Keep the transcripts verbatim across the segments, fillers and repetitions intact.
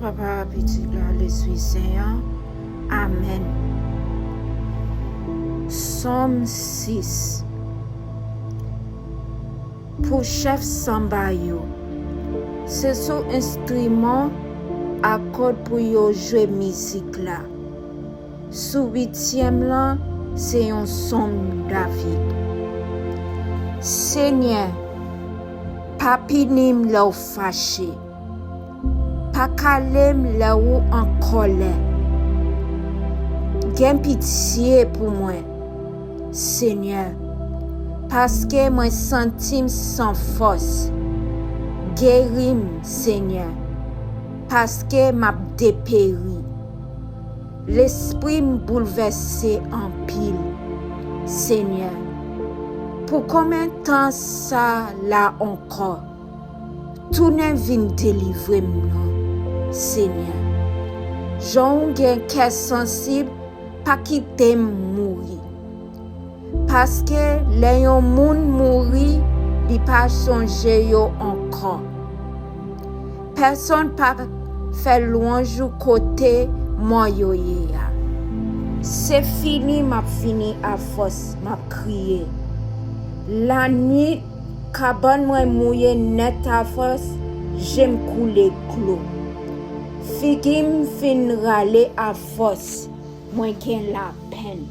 Papa, Pitit la, Lespri Sen an. Amèn. Sòm sis. Pou chèf sanba yo, se sou enstriman a kòd pou yo jwe mizik la. Sou uityèm lan, se yon sòm David. Senyè, pa pini m lè w fache. Pa kale m lè ou an kòlè. Gen pitye pou mwen, Senyè, paske mwen santi m san fòs. Geri m, Senyè, paske m ap deperi. Lespri m boulvèse anpil, Senyè. Pou konbyen tan sa la ankò? Tounen vin delivre m non, Senyè. Jan w gen kè sansib, pa kite m mouri. Paske lè yon moun mouri, li pa sonje yo ankò. Pèsonn pa fè lwanj ou kote mò yo ye a. Se fini m ap fini afòs m ap kriye. Lannuit, kabann mwen mouye nèt afòs je m koule dlo. Figi m fin rale afòs, mwen gen lapenn.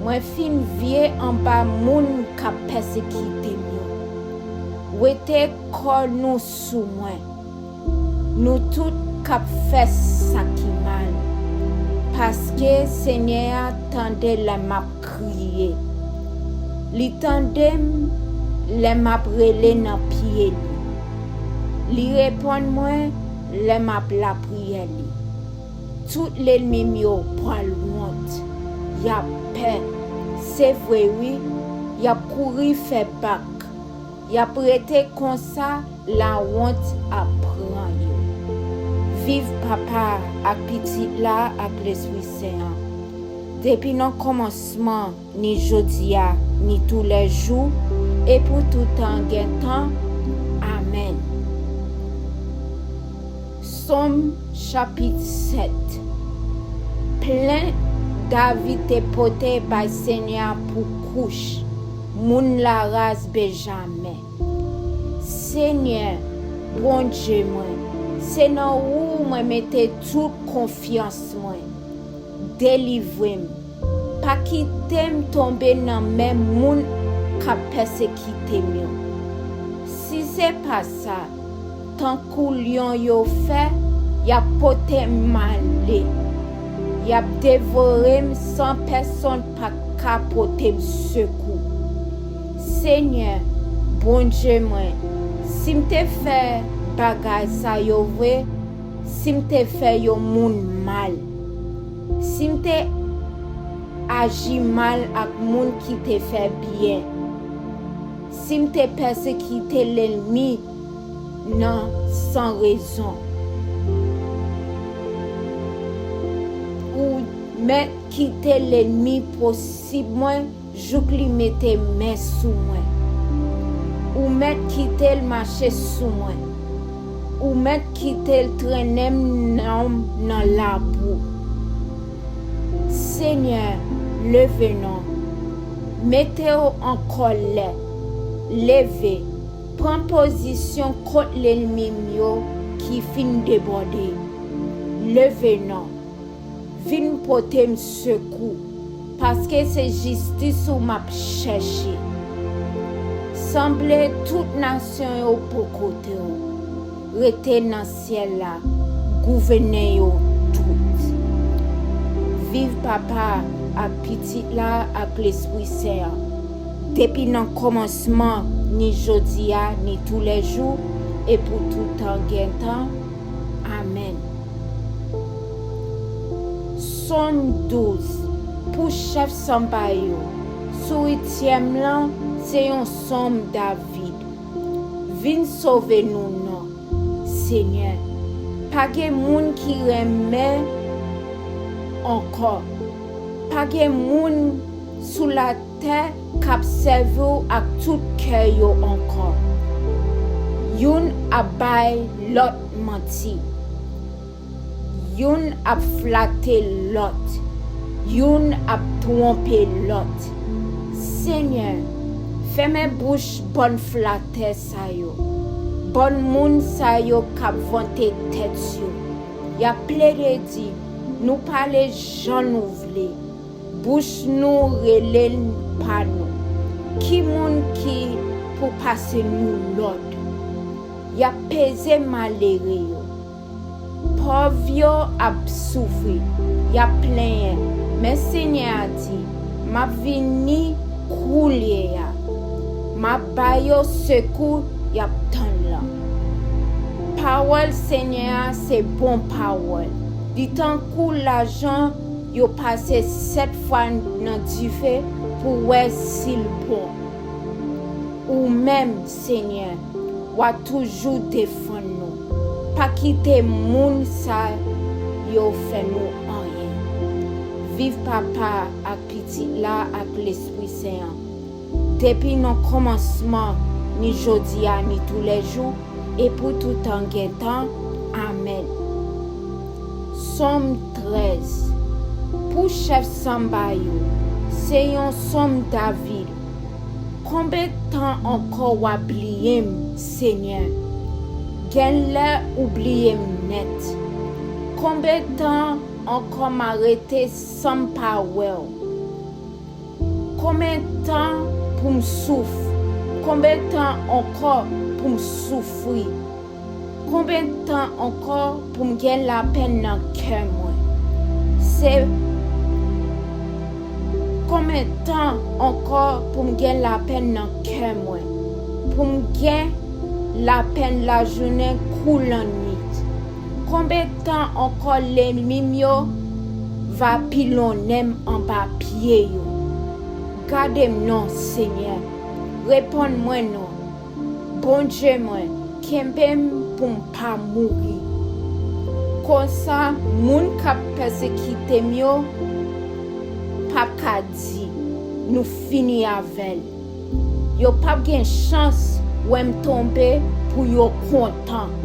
Mwen fin vye anba moun k ap pèsekite m yo. Wete kò nou sou mwen, nou tout k ap fè sa ki mal, paske Senyè a tande lè m ap kriye. Li tande m lè m ap rele nan pye li. Li reponn mwen lè m ap lapriyè li. Tout lènmi m yo pral wont. Y ap pè. Se vre wi, y ap kouri fè bak. Y ap rete konsa, lawont ap pran yo. Viv Papa a, ak Pitit la, ak Lespri Sen an. Depi nan kòmansman, ni jodi a, ni toulèjou, e pou toutan gen tan. Amèn. Sòm chapit sèt. Plent David te pote bay Senyè a pou Kouch, moun laras Benjamen. Senyè, Bondye mwen, se nan ou mwen mete tout konfyans mwen. Delivre m. Pa kite m tonbe nan men moun k ap pèsekite m yo. Si se pa sa, tankou lyon yo fè, y ap pote m ale. Y ap devore m san pèsonn pa ka pote m sekou. Senyè, Bondye mwen, si m te fè bagay sa yo vre, si m te fè yon moun mal, si m te aji mal ak moun ki te fè byen, si m te pèsekite lènmi nan san rezon, ou mèt kite lènmi posib mwen jouk li mete men sou mwen. Ou mèt kite l mache sou mwen. Ou mèt kite l trennen m nan, nan labou. Senyè, leve non. Mete w an kòlè. Leve. Pran pozisyon kont lènmi m yo ki fin debòde. Leve non. Vin pote m sekou, paske se jistis ou m ap chèche. Sanble tout nasyon yo bò kote w. Rete nan syèl la, gouvène yo tout. Viv Papa a, ak Pitit la, ak Lespri Sen an, depi nan kòmansman, ni jodi a, ni toulèjou, e pou toutan gen tan. Amèn. Sòm douz. Pou chèf sanba yo, sou uityèm lan, se yon sòm David. Vin sove nou non, Senyè. Pa gen moun ki renmen ankò. Pa gen moun sou latè k ap sèvi w ak tout kè yo ankò. Youn ap bay lòt manti. Youn ap flate lòt, youn ap twonpe lòt. Senyè, fèmen bouch bann flatè sa yo, bann moun sa yo k ap vante tèt yo. Y ap plede di, nou pale jan nou vle. Bouch nou rele l pa nou. Ki moun ki pou pase nou lòd? Y ap peze malere yo. Pòv yo ap soufri, y ap plenyen, men Senyè a di, m ap vini koulye a. M ap ba yo sekou y ap tann lan. Pawòl Senyè a se bon pawòl. Li tankou lajan yo pase sèt fwa nan dife pou wè si l bon. Ou menm, Senyè, w a toujou defann nou. Pa kite moun sa yo fè nou anyen. Viv Papa ak Pitit la ak Lespri Sen an. Depi nan kòmansman, ni jodi a, ni toulèjou, e pou toutan gen tan. Amèn. Sòm trèz. Pou chèf sanba yo, se yon sòm David. Konbyen tan ankò w a bliye m, Senyè? Genlè ou bliye m nèt. Konbyen tan ankò m a rete san m pa wè w? Konbyen tan pou m souf? Konbyen tan ankò pou m soufri? Konbyen tan ankò pou m gen lapenn nan kè mwen? Se konbyen tan ankò pou m gen lapenn nan kè mwen? Pou m gen lapenn lajounen kou lannwit? Konbyen tan ankò lènmi m yo va pilonnen m anba pye yo? Gade m non, Senyè, reponn mwen non. Bondye mwen, kenbe m pou m pa mouri. Konsa, moun k ap pèsekite m yo p ap ka di, nou fini avè l. Yo p ap gen chans wè m tonbe pou yo kontan.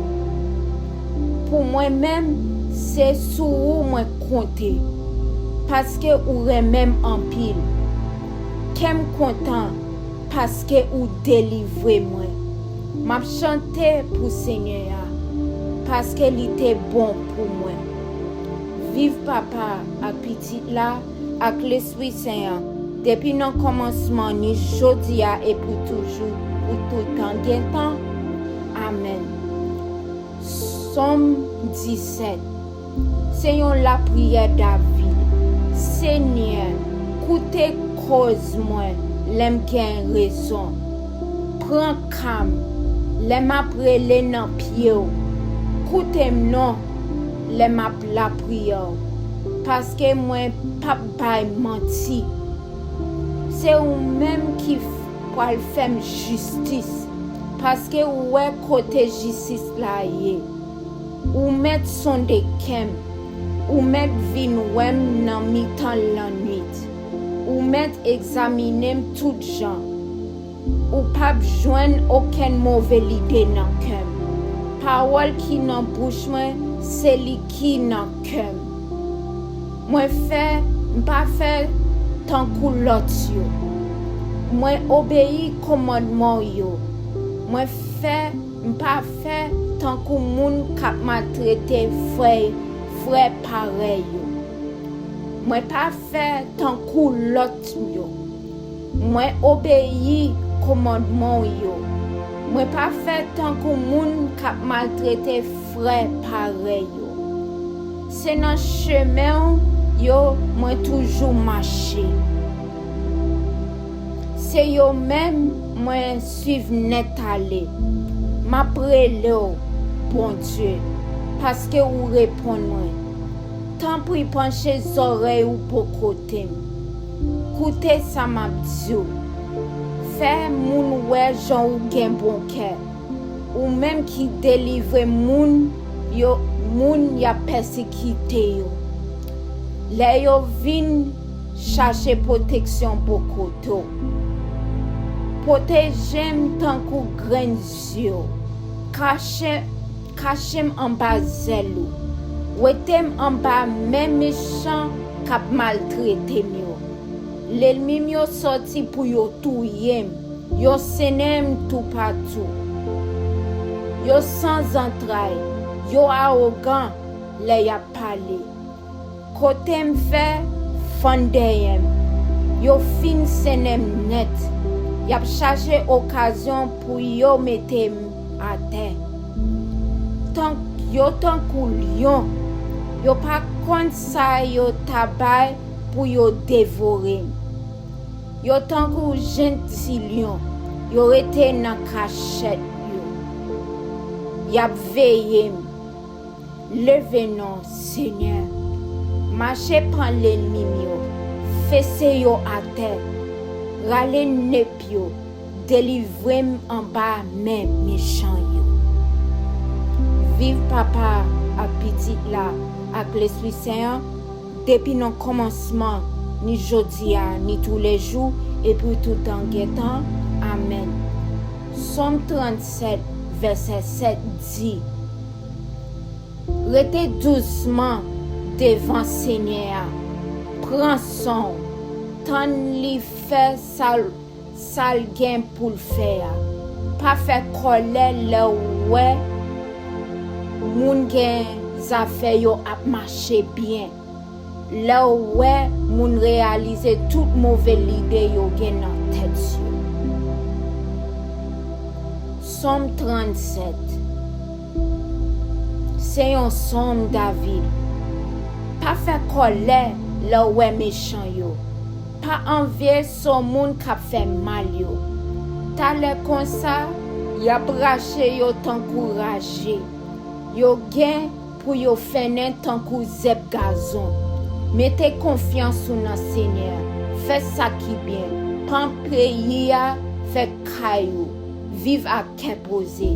Pou mwen menm, se sou ou mwen konte, paske ou renmen m anpil. Kè m kontan paske ou delivre mwen. M ap chante pou Senyè a, paske li te bon pou mwen. Viv Papa ak Pitit la ak Lespri Sen an, depi nan kòmansman, ni jodi a, e pou toujou, pou tout tan gen tan. Amèn. Sòm disèt. Se yon lapriyè David. Senyè, koute koz mwen lè m gen rezon. Pran ka m lè m ap rele nan pye w. Koute m non lè m ap lapriyè w, paske mwen p ap bay manti. Se ou menm ki f- pral fè m jistis, paske ou wè kote jistis la ye. Ou mèt sonde kè m, ou mèt vin wè m nan mitan lannwit, ou mèt egzamine m tout jan. Ou p ap jwenn okenn move lide nan kè m. Pawòl ki nan bouch mwen, se li ki nan kè m. Mwen fè, m pa fè tankou lòt yo. Mwen obeyi kòmandman w yo. Mwen fè, m pa fè tankou moun k ap maltrete frè, frè parèy yo. Mwen pa fè tankou lòt yo. Mwen obeyi kòmandman w yo. Mwen pa fè tankou moun k ap maltrete frè parèy yo. Se nan chemen w yo mwen toujou mache. Se yo menm mwen swiv nèt ale. M ap rele w, Bondye, paske ou reponn mwen. Tanpri panche zòrèy ou bò kote m. Koute sa m ap di w. Fè moun wè jan ou gen bon kè. Ou menm ki delivre moun yo, moun y ap pèsekite yo. Lè yo vin chache pwoteksyon bò kote w. Pwoteje m tankou grenn zye w. Kache, kache m anba zèl ou. Wete m anba men mechan k ap maltrete m yo. Lènmi m yo sòti pou yo touye m. Yo sennen m toupatou. Yo san zantray. Yo awogan lè y ap pale. Kote m fè, fann dèyè m. Yo fin sennen m nèt. Y ap chache okazyon pou yo mete m atè. Tan, yo tankou lyon. Yo pa konn sa yo ta bay pou yo devore m. Yo tankou jenti lyon. Yo rete nan kachèt yo. Y ap veye m. Leve non, Senyè. Mache pran lènmi m yo. Fese yo atè. Rale nèp yo. Delivre m anba men mechan yo. Viv Papa ak Pitit la ak Lespri Sen an, depi nan kòmansman, ni jodi a, ni toulejou, epi toutan gen tan. Amèn. Sòm trannsèt, vèsè sèt di, Rete dousman devan Senyè a. Pran san w. Tann li fè sa l, sa l gen pou l fè a. Pa fè kòlè lè w wè moun gen zafè yo ap mache byen. Lè w wè moun reyalize tout move lide yo gen nan tèt yo. Sòm trannsèt. Se yon sòm David. Pa fè kòlè lè w wè mechan yo. Pa anvye so moun k ap fè mal yo. Talè konsa, y ap rache yo tankou raje. Yo gen pou yo fennen tankou zèb gazon. Mete konfyans ou nan Senyè a. Fè sa ki byen. Pran peyi a, fè kay ou. Viv ak kè poze.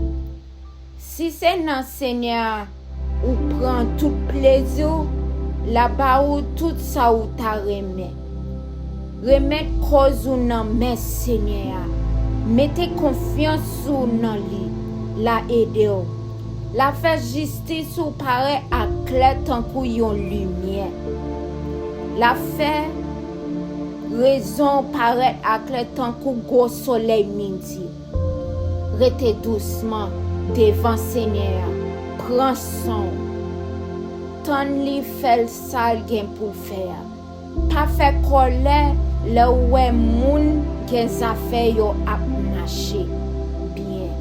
Si se nan Senyè a ou pran tout plezi w, l ap ba ou tout sa ou ta renmen. Remèt kòz ou nan men Senyè a. Mete konfyans ou nan li. L a ede w. L a fè jistis ou parèt aklè tankou yon limyè. L a fè rezon w parèt aklè tankou gwo solèy midi. Rete dousman devan Senyè a. Pran san w. Tann li fè l sa l gen pou l fè a. Pa fè kòlè lè w wè moun gen zafè yo ap mache byen.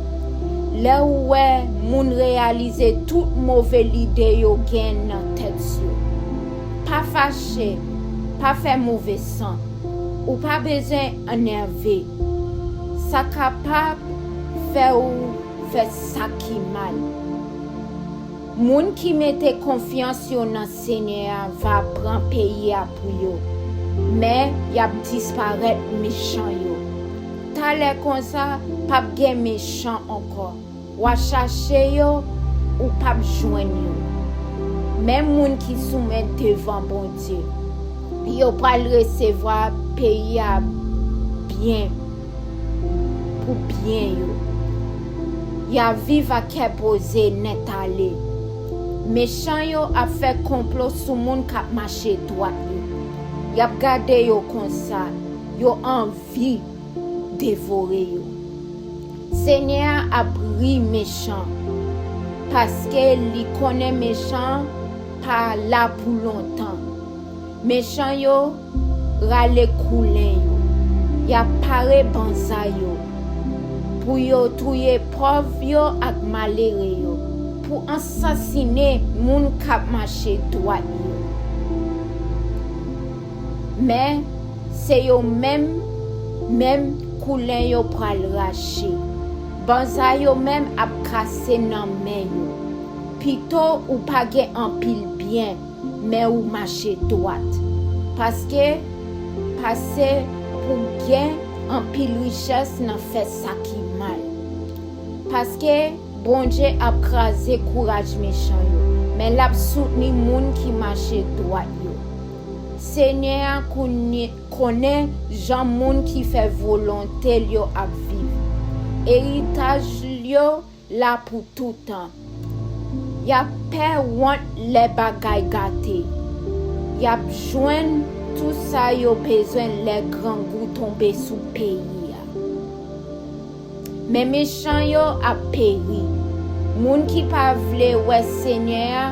Lè w wè moun reyalize tout move lide yo gen nan tèt yo. Pa fache, pa fè move san. Ou pa bezwen enève. Sa kapab fè w fè sa ki mal. Moun ki mete konfyans yo nan Senyè a va pran peyi a pou yo, men y ap disparèt mechan yo. Talè konsa, p ap gen mechan ankò. W a chache yo, ou p ap jwenn yo. Men moun ki soumèt devan Bondye, yo pral resevwa peyi a byen pou byen yo. Y a viv ak kè poze nèt ale. Mechan yo ap fè konplo sou moun k ap mache dwat yo. Y ap gade yo konsa, yo anvi devore yo. Senyè a ap ri mechan, paske li konnen mechan pa la pou lontan. Mechan yo rale koulen yo. Y ap pare banza yo pou yo touye pòv yo ak malere yo, pou ansasinen moun k ap mache dwat yo. Men, se yo menm, menm koulen yo pral rache. Banza yo menm ap kase nan men yo. Pito ou pa gen anpil byen, men ou mache dwat. Paske, pase pou gen anpil richès nan fè sa ki mal. Paske, Bondye ap kraze kouraj mechan yo, men l ap soutni moun ki mache dwat yo. Senyè a kounye-, konnen jan moun ki fè volonte l yo ap viv. Eritaj l yo la pou toutan. Y ap pè wont lè bagay gate. Y ap jwenn tou sa yo bezwen lè grangou tonbe sou peyi a. Men mechan yo ap peri. Moun ki pa vle wè Senyè a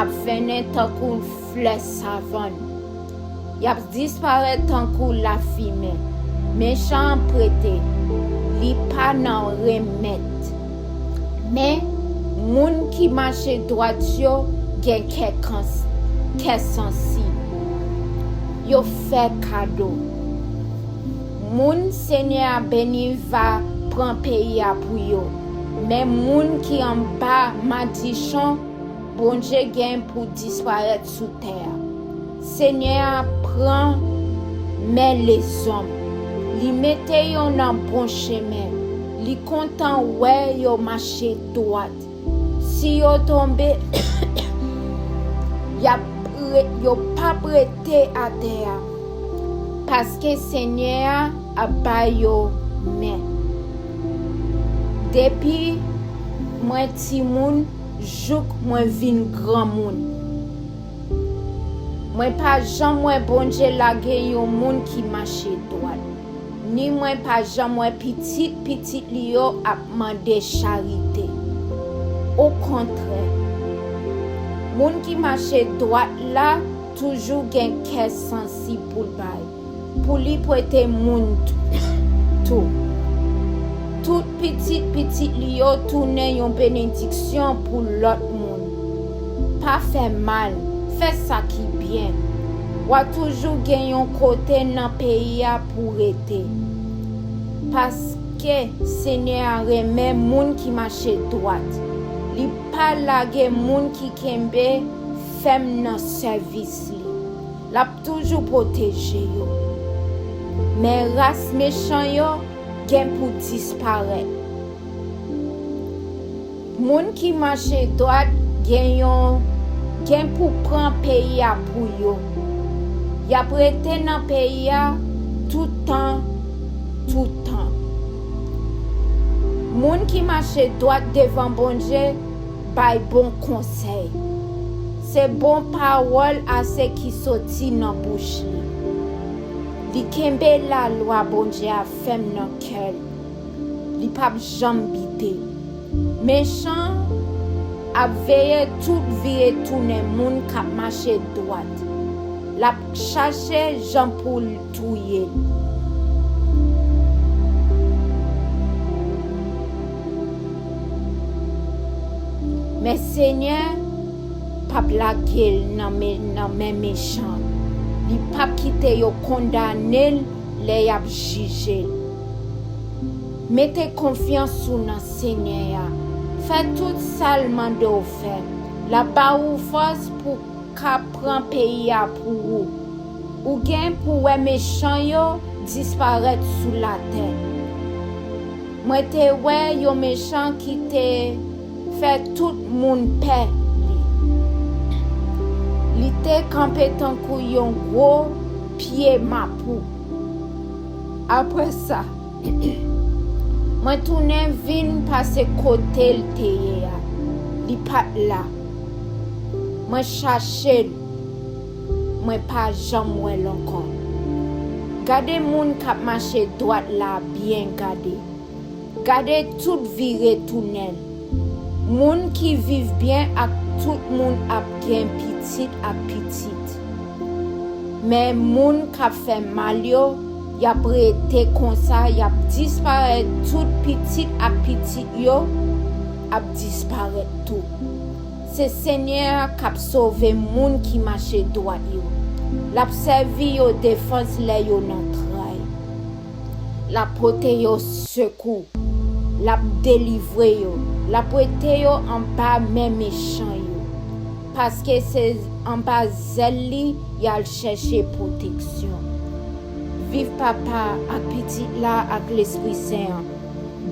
ap fennen tankou flè savann. Y ap disparèt tankou lafimen. Mechan an prete, li pa nan remèd. Men, moun ki mache dwat yo gen kè kans-, kè sansib. Yo fè kado. Moun Senyè a beni va pran peyi a pou yo, men moun ki anba madichon, Bondye gen pou disparèt sou tè a. Senyè a pran men lezòm, li mete yo nan bon chemen, li kontan wè yo mache dwat. Si yo tonbe, y ap re-, yo p ap rete atè a, paske Senyè a ap ba yo men. Depi mwen timoun jouk mwen vin granmoun, mwen pa janm wè Bondye lage yon moun ki mache dwat, ni mwen pa janm wè pitit pitit li yo ap mande charite. Okontrè, moun ki mache dwat la toujou gen kè sansib pou l bay, pou li prete moun t-, tou. Tout pitit pitit li yo tounen yon benediksyon pou lòt moun. Pa fè mal, fè sa ki byen. W a toujou gen yon kote nan peyi a pou rete. Paske Senyè a renmen moun ki mache dwat. Li pa lage moun ki kenbe fèm nan sèvis li. L ap toujou pwoteje yo. Men ras mechan yo gen pou disparèt. Moun ki mache dwat gen yon, gen pou pran peyi a pou yo. Y ap rete nan peyi a tout tan, tout tan. Moun ki mache dwat devan Bondye bay bon konsèy. Se bon pawòl ase ki soti nan bouch li. Li kenbe lalwa Bondye a fèm nan kè l. Li p ap janm bite. Mechan ap veye tout vire tounen moun k ap mache dwat. L ap chache jan pou l touye l. Men Senyè p ap lage l nan men, nan men mechan. Li p ap kite yo kondane l lè y ap jije l. Mete konfyans ou nan Senyè a. Fè tout sa l mande w fè. L ap ba ou fòs pou w ka pran peyi a pou ou. Ou gen pou wè mechan yo disparèt sou latè. Mwen te wè yon mechan ki te fè tout moun pè li. Li te kanpe tankou yon gwo pye mapou. Apre sa, mwen tounen vin pase kote l te ye a. Li pa t la. Mwen chache l. Mwen pa janm wè l ankò. Gade moun k ap mache dwat la byen gade. Gade tout vire tounen l. Moun ki viv byen ak tout moun ap gen pitit ak pitit. Men moun k ap fè mal yo, y ap rete konsa, y ap disparèt, tout pitit ak pitit yo ap disparèt tou. Se Senyè a k ap sove moun ki mache dwat yo. L ap sèvi yo defans lè yo nan tray. L ap pote yo sekou. L ap delivre yo. L ap wete yo anba men mechan yo. Paske se anba zèl li y al chèche pwoteksyon. Viv Papa ak Pitit la ak Lespri Sen an,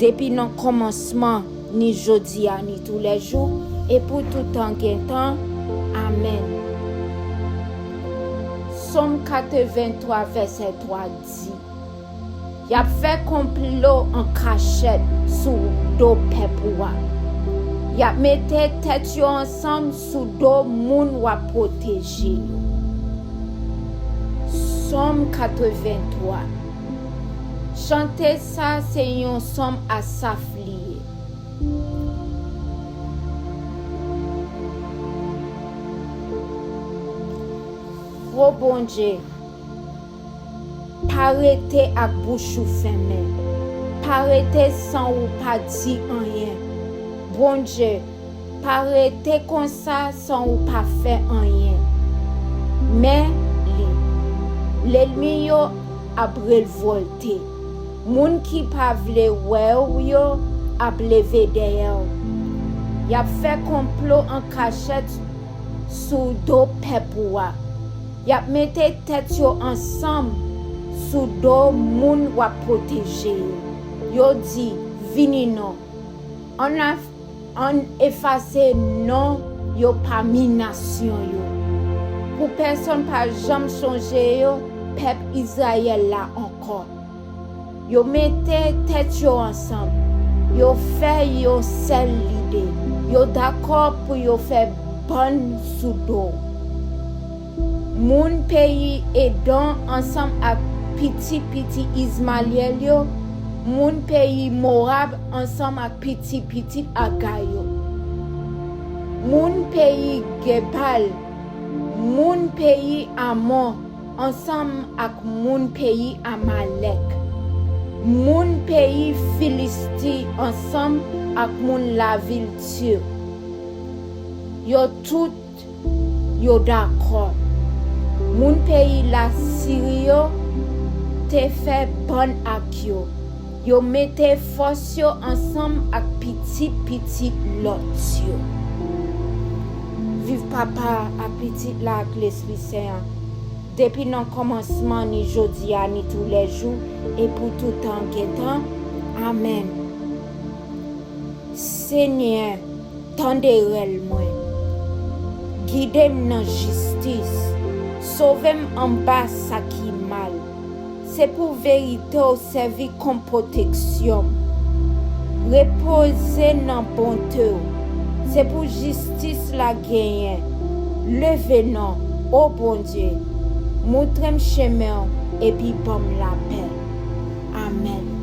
depi nan kòmansman, ni jodi a, ni toulèjou, e pou tout tan gen tan. Amèn. Sòm katrevenntwa, vèsè twa di, y ap fè konplo an kachèt sou do pèp ou a. Y ap mete tèt yo ansanm sou do moun w ap pwoteje yo. Sòm katrevenntwa. Chante sa, se yon sòm Asaf li ye. O Bondye, pa rete ak bouch ou fèmen. Pa rete san ou pa di anyen. Bondye, pa rete konsa san ou pa fè anyen. Men li, lènmi yo ap revòlte. Moun ki pa vle wè w yo ap leve dèyè w. Y ap fè konplo an kachèt sou do pèp ou a. Y ap mete tèt yo ansanm sou do moun w ap pwoteje yo. Yo di, "Vini non. Ann af-, ann efase non yo pami nasyon yo, pou pèsonn pa janm sonje yo, pèp Izrayèl la, ankò." Yo mete tèt yo ansanm. Yo fè yon sèl lide. Yo dakò pou yo fè bann sou do w. Moun peyi Edon ansanm ak pitit pitit Izmayèl yo, moun peyi Mowab ansanm ak pitit pitit Agay yo, moun peyi Gebal, moun peyi Amon ansanm ak moun peyi Amalèk, moun peyi Filisti ansanm ak moun lavil Ti. Yo tout yo dakò. Moun peyi Lasiri yo te fè bann ak yo. Yo mete fòs yo ansanm ak pitit pitit Lòt yo. Viv Papa a, Pitit la ak Lespri Sen an, depi nan kòmansman, ni jodi a, ni toulèjou, e pou toutan gentan. Amèn. Senyè, tande rèl mwen. Gide m nan jistis. Sove m anba sa ki mal. Se pou verite w sèvi kòm pwoteksyon m. Repoze nan bonte w. Se pou jistis la genyen. Leve non, o Bondye. Montre m chemen w epi ban m lapè. Amèn.